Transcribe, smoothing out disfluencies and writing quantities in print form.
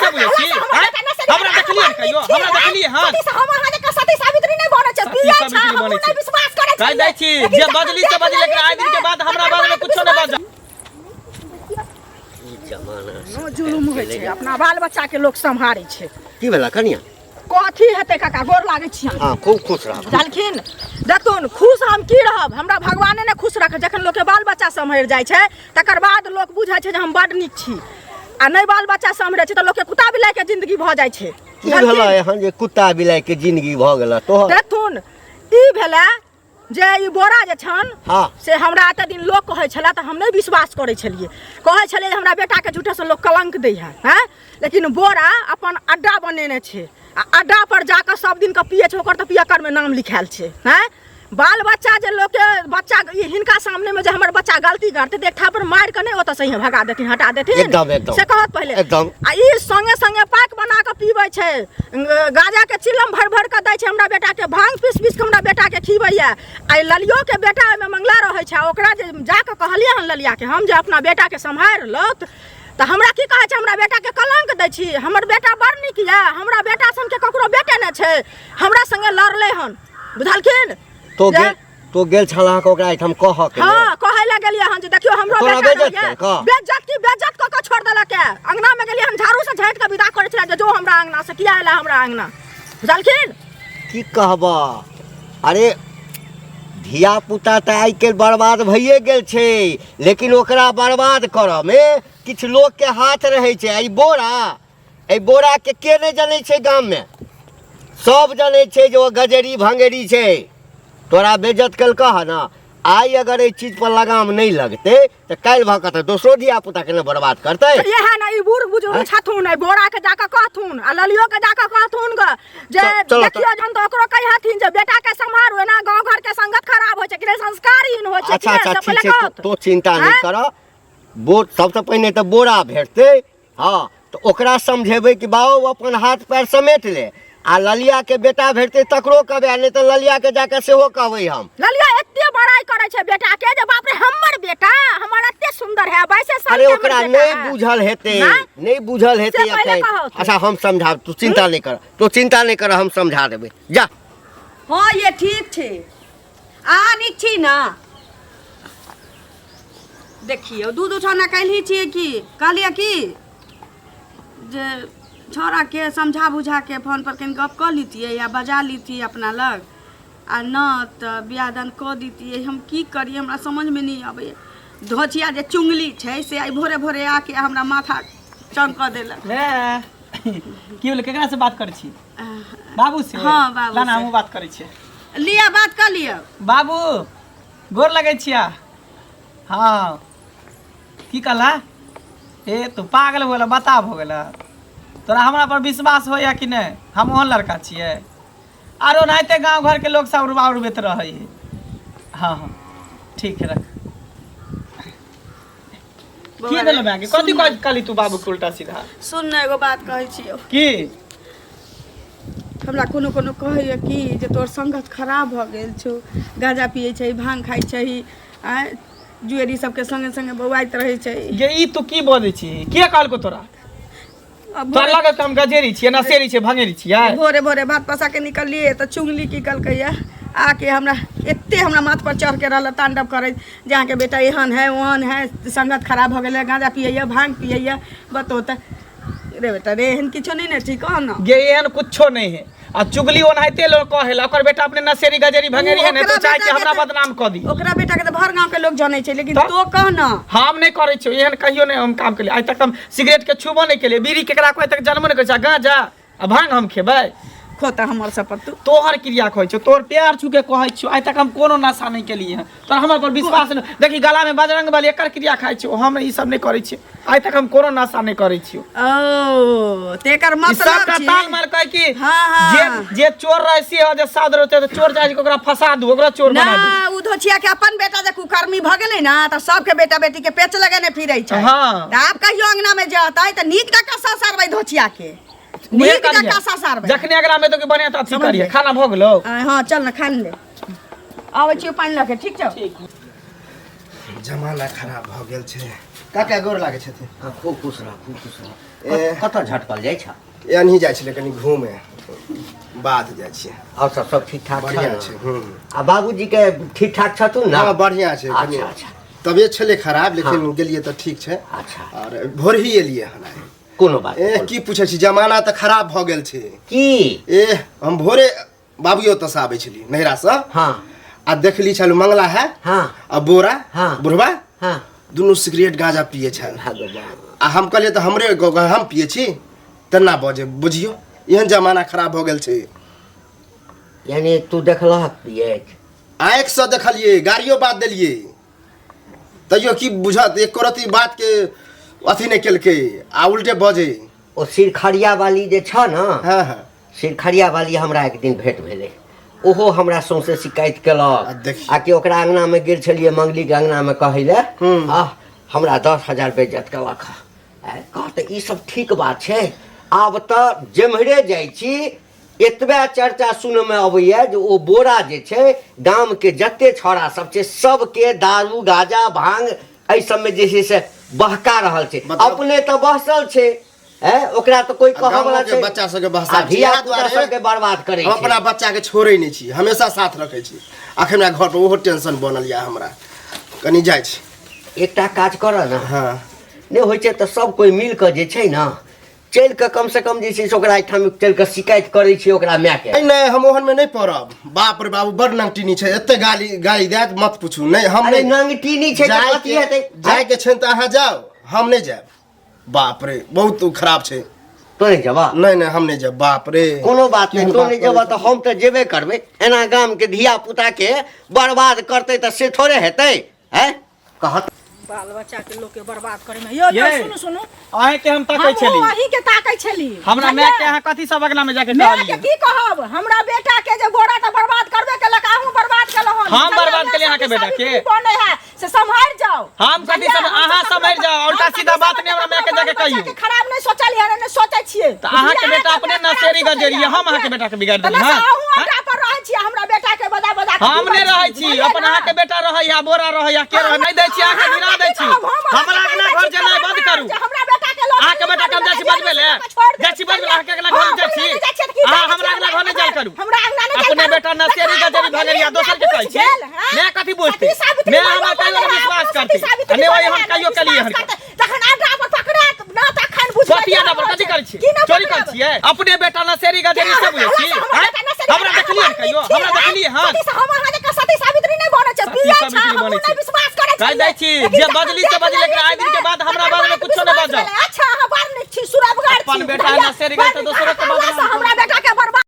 से बुझै छी आँय? हमरा देखलियै हन कहियो हमरा देखलियै हन सती हम अहाँ जकाँ सती सावित्री नहि बनै छै सती पियै छै सावित्री हमहूँ बनै नहि छै। विश्वास करै कहि दै छी जे बजली से बजली लेकिन आइ दिन के बाद हमरा बारे में कुछो नहि बाजब ई जमाना नो जुलुम होइ छै अपना बाल बच्चा के लोक सम्हारै छै की भेला कनिया कथी हेतै काका गोर लागै छी हम हाँ खूब खुश रह जानखिन देखथुन खुश हम की रहब हमरा भगवाने ने खुश रखे जखन लोकके बाल बच्चा सम्हरि जाइ छै तकर बाद लोक बुझै छै जे हम बड्ड नीक छी आ नहि बाल बच्चा सम्हरै छै तऽ लोकके कुत्ता बिलाइके जिंदगी भऽ जाइ छै की भेला एहन जे कुत्ता बिलाइ के जिंदगी भऽ गेल तोहर देखथुन ई भेलै जे ई बोरा जे छन हाँ। से हमरा एते दिन लोक कहै छलै तऽ हम नहि विश्वास करै छलियै कहै छलियै जे हमरा बेटाके झूठेसँ लोक कलंक दै है हैं लेकिन बोरा अपन अड्डा बनेने छै आ अड्डा पर जाकऽ सब दिनके पियै छै ओकर तऽ पियक्करमे नाम लिखायल छै हैं बाल बच्चा जे लोकके बच्चा ई हिनका सामनेमे जे हमर बच्चा गलती करतै तऽ एक थापड़ मारि कऽ नहि ओतऽ सही भगा देथिन हटा देथिन एकदम, एकदम। से कहत पहिले एकदम। आ ई संगे संगे पैक बना कऽ पीबै छै गाजाके चिलम भरि भरि कऽ दै छै हमरा बेटाके भांग पीस पीस कऽ हमरा बेटाके खिबैया आ ई ललियोके बेटा ओहिमे मंगला रहै छै आ ओकरा जे जाकऽ कहलियै हन ललियाके हम जे अपना बेटाके सम्हारि लत तऽ हमरा की कहै छै हमरा बेटाके कलंक दै छी हमर बेटा बड़ नीक यऽ हमरा बेटा सनके ककरो बेटे नहि छै हमरा संगे लड़लै हन बुझलखिन तो जे- गेल तो गेल छलह अहाँके ओकरा एहिठाम कहऽ के लेल। हाँ कहै लए गेलियै हन जे देखियौ हमरो तोरा बेटा बेइज्जत रहैये। केलकौ? बेइज्जत की बेइज्जत कऽ कऽ छोड़ देलक है अंगना में गेलियै हन झाड़ू से झाँटि कऽ विदा करै छलै जे जो हमरा अंगना से किया एला हमरा अंगना बुझलखिन की कहबह अरे धिया पुता तऽ आइ काल्हि बर्बाद भइए गेल छै लेकिन ओकरा बर्बाद करऽमे किछु लोकके हाथ रहै छै आ ई बोरा एहि बोराके के नहि जनै छै गाममे सब जनै छै जे ओ गजेरी भंगेरी छै तोरा बेज्जत केलकऽ हँ ने आइ अगर एहि चीजपर लगाम नहि लगतै तऽ काल्हि भऽ कऽ तऽ दोसरो धिया पुताके ने बर्बाद करतै तऽ इएह ने ई बूढ़ बुजुर्ग छथुन एहि बोरा के जाकऽ कहथुन आ ललियो के जाकऽ कहथुन ग जे चल- चलो तऽ। देखियो जहन तऽ ओकरो कहिहथिन जे बेटा के सम्हारू एना गाँव घर के संगत खराब होइ छै कि नहि संस्कारहीन होइ छै अच्छा कि नहि, अच्छा से ठीक पहिले छै कहत। तो- तो चिन्ता नहि आँय? कर बोर सबसँ पहिने तऽ बोरा भेटतै हँ तऽ ओकरा समझेबै कि बाउ अपन हाथ पैर समेट ले आ ललियाके बेटा भेटतै तकरो कहबै आ नहि तऽ ललियाके जाके सेहो कहबै हम ललिया एते बड़ाई करे छै बेटा के जे बाप रे हमर बेटा हमर एते सुंदर है वैसे साल अरे के हमर ओकरा बेटा नहि है। बुझल हेतै हाँ? नहि बुझल हेतै से पहिले एखन कहत। अच्छा हम समझाब तू चिन्ता नहि कर तू चिन्ता नहि कर हम समझा देबै जा हँ ये ठीक छै अहाँ नीक छी ने देखियौ दूध उठौना काल्हि छियै की कहलियै की जे छौड़ाके समझा बुझाके फोनपर कनि गप कऽ लितियै या बजा लितियै अपना लग आ नहि तऽ बियाह दान कऽ दितियै हम की करियै हमरा समझमे नहि अबैए धोचिया जे चुङ्गली छै से आइ भोरे भोरे आके हमरा माथा चौंक कऽ देलक रे की भेलै केकरा से बात करै छी बाबू से हाँ, बाबू लाना से। हमहूँ बात करै छियै लिअ बात कऽ लिअ बाबू गोर लगै छिया हँ की कहला ए तू पागल हो गेला बता भऽ गेला तोरा हमरा पर विश्वास होइया कि नहि हम ओहन लड़का छियै आरो ओनाहिते गाँव घरके लोक सब रुबा उड़बैत रहै है हँ हँ ठीक है रख की भेलै मायके कथी कहली कहली तू बाबूके उल्टा सीधा सुन ने एगो बात कहै छियौ की हमरा कोनो कोनो कहैए कि जे तोहर संगत खराब भऽ गेल छौ गाँजा पियै छै भाँग खाइ छै आँय जुएरी सबके सङ्गे सङ्गे बौआइत रहै छै ये ई तू की बजै छी के कहलको तोरा आ तोरा भोरे लागत हम गजेरी छियै नशेरी छियै भंगेरी छियै भोरे भोरे भात पसा के निकललियै तऽ चुंगली की कहलकैए आके हमरा एते हमरा माथ पर चढ़ के रहल तांडव करैत जे अहाँके बेटा एहन है ओहन है संगत खराब भऽ गेलै गाँजा पियैए भाँग पियैए बतो तऽ रे बेटा रे एहन किछो नहि ने ठीक कह ने गे एहन कुछो नहीं है आ चुगली ओनाहिते लोग कहेला ओकर बेटा अपने नशेरी गजेरी भंगेरी है ने तो ओकरा चाहे कि बेटा के हमरा तऽ- बदनाम कऽ दी ओकरा बेटा के तऽ भर गांव के लोग जानै छै लेकिन तऽ? तो कह न हम नहीं करै छियै एहन कहियो नहीं हम काम केलियै आइ तक हम सिगरेट के छूबो नहीं केलियै बीड़ी केकरा को आइ तक जनमो नहीं करै छै आ गांजा आ भांग हम खेबै खोता हमर शपथ तू तोहर क्रिया कहै छियौ तोहर प्यार छू के कहै छियौ आइ तक हम कोनो नशा नहीं केलियै हन तोरा हमरा पर विश्वास नहि देखी गला में बजरंग बली एकर क्रिया खाइ छियौ हम ई सब नहीं करै छियै आइ तक हम कोनो नशा नहीं करै छियौ ओ तेकर ई मतलब सबटा छी ताल मार कहै कि हाँ, हाँ। जे जे चोर रहै से हो जे साध रहै तऽ चोर जाइ छै ओकरा फंसा दू ओकरा चोर ना बना दू उ धोछिया के अपन बेटा जे कुकर्मी भ गेलै ना तऽ सबके बेटा बेटी के पेच लगेने फिरै छै हाँ। तऽ आब कहियो अंगना में जतै तऽ नीक जकाँ ससरबै धोछिया के उहे नीक करिहे। जकाँ ससरबै जखने अगला में तो के बढ़िया तऽ अथी समझ करिहे गेल। खाना भऽ गेलौ आँय, हाँ चल ना खान ले आबै छियौ पानि लऽ के ठीक छौ जमाना खराब भऽ गेल छै काका गोर लागै छथिन हाँ, खूब खुश रह खूब खुश रह ए। कतऽ झटकल जाइ छ? एनही जाइ छलै कनि घूमे, बाध जाइ छियै। आओर सब सब ठीक ठाक बढ़िआँ छै। हूँ। आ बाबूजी के ठीक ठाक छथुन ने? हँ, बढ़िआँ छै कनि। अच्छा अच्छा। तबियत छलै खराब, लेकिन हँ। गेलियै तऽ ठीक छै। अच्छा। आओर भोर ही एलियै हन आइ। कोनो बात ए नहि। की पूछै छी, जमाना तऽ खराब भऽ गेल छै। की? ए हम भोरे बाबू ओतऽसँ आबै छली नैहरासँ। हाँ। आ देखली छलहुँ मंगला है। हाँ। आ बोरा। हाँ। बुढ़वा। हाँ। दुनू सिगरेट गांजा पिए छल। भगवान। आ हम कहलियै तऽ हमरे हम पिए छी तेना बजे, बुझियौ एहन जमाना खराब भऽ गेल छै। यानी तू देखलहक पियैत? आँखिसँ देखलियै, गाड़ियो बात देलियै, तैयो की बुझत, एको रत्ती बात के अथी नहि केलकै आ उल्टे बजै। ओ सिरखरिया वाली जे छ ने। हाँ हाँ। सिरखरिया वाली हमरा एक दिन भेंट भेलै, ओहो हमरा सौंसे शिकायत केलक। आ देखियौ। आ कि ओकरा अंगनामे गेल छलियै, मंगलीके अंगनामे कहै लए, आह हमरा 10,000 बेइज्जत केलक। कह तऽ ई सब ठीक बात छै? आब तऽ जेम्हरे जाइ छी एतबे चर्चा सुनऽमे अबैया जे ओ बोरा जे छै गामके जते छौड़ा सब छै सबके दारू गाजा भांग एहि सबमे जे छै से बहका रहल छै। मतलब- अपने तऽ बहसल छै, हैं, ओकरा तऽ कोई आ कहऽ वाला गामो के छै। बच्चा सबके बहसा आ छै। धिया इएह पुता दुआरे सबके बर्बाद करै हम छै। अपना बच्चा के छोड़ै नहि छी, हमेशा साथ रखै छी। अखन हमरा घर पर ओहो टेंशन बनल यऽ, हमरा कनि जाइ छी। एकटा काज करऽ ने। हाँ। नहि होइ छै तऽ सब कोइ मिल कऽ जे छै ने चलि कऽ कम से कम जे छै से ओकरा एहिठाम चलि कऽ शिकायत करै छियै ओकरा मायके। नहि नहि, हम ओहन में नहि पड़ब। बाप रे बाबू, बड़ नंगटीनी छै, एते गाली गाली देत मत पूछू। नहि हम अरे नहि नंगटीनी छै तऽ जाय कथी के हेतै? जाय के छै तऽ अहाँ जाउ, हम नहि जायब। बाप रे बहुत खराब छै। तो नहि जेबह? नहि नहि, हम नहि जायब। बाप रे। कोनो बात नहि, केहन तो बात नहि जेबह करै तऽ हम तऽ जेबे करबै। एना गामके धिया पुता के बर्बाद करतै तऽ से थोड़े हेतै? हैं कहत बाल बच्चा के लोग के बर्बाद करे में। यो यो ये। सुनू सुनू। अहें के हम तकै हम छली। अही के ताकै छली। हमरा बुझलियै? माय के अहाँ कथी सब अगना में जाके माय के कहलियै? की कहब, हमरा बेटा के जे बोरा तऽ बर्बाद करबे केलक, अहूँ बर्बाद केलहुँ हन। हम बुझलियै? बर्बाद केलियै अहाँके बेटा के? सती बनै है से सम्हारि जाओ। हम कथी बुझलियै? सम- अहाँ सब सम्हारि जाओ, उल्टा हम सीधा कथी बात नहि हमरा माय के जाके बाल बच्चा कहियौ। के खराब नहि सोचलियै, नहि सोचै छियै। तऽ अहाँके बुझलियै? बेटा अपने खराब नशेड़ी सोचैया। गजेरियै, हम अहाँके बेटा के बिगाड़ि तऽ देली, नशा हँ? अहूँ अड्डा पर रहै छियै, हमरा बेटा के बजा बजा के हम पीबै नहि रहै छी, बुझलियै अपन ने? अहाँके बेटा रहै या बोरा रहै या के रहै, नहि दै छी अहाँके, गिरा दै छी। हमरा अंगना घर जेनाइ बंद करू। हमरा बेटा के लऽ अहाँके बेटा के हम जाइ छी बजबै लए, जाइ छी बजबै लए, अहाँके अंगना घर जाइ छी। अहाँ हमरा अंगना घर नहि जायल करू। हमरा अंगना नहि अपने बेटा नशेड़ी गजेरी भऽ गेल या दोसर के कहै छी। मैं कथी बुझतै? मैं हमरा कहियो नहि विश्वास करतै। आ नहि ओहि हम कहियो केलियै हन। तखन अड्डा पर पकड़ायत ना तखन बुझबै। कथी अड्डा पर कथी करै छी? चोरी करै छियै? अपने बेटा नशेड़ी गजेरी से बुझै छी? आँय? हमरा देखलियै हन कहियो? हमरा देखलियै हन? हम अहाँ जकाँ सती सावित्री नहि बनै छै, सती पियै छै, सावित्री हमहूँ बनै नहि छै। विश्वास करै कहि दै छी, लेकिन जे जखन बजली से देख बजली, लेकिन लेलियै आइ दिन के बाद हमरा तकर बारेमे बाद कुछो नहि विश्वास बाजब। भेलै। अच्छा, अहाँ बड़ नीक छी, सुरभगर छी। अपन बेटा बुझलियै? नशेड़ी गजेरी बड़ दोसरो के नीक।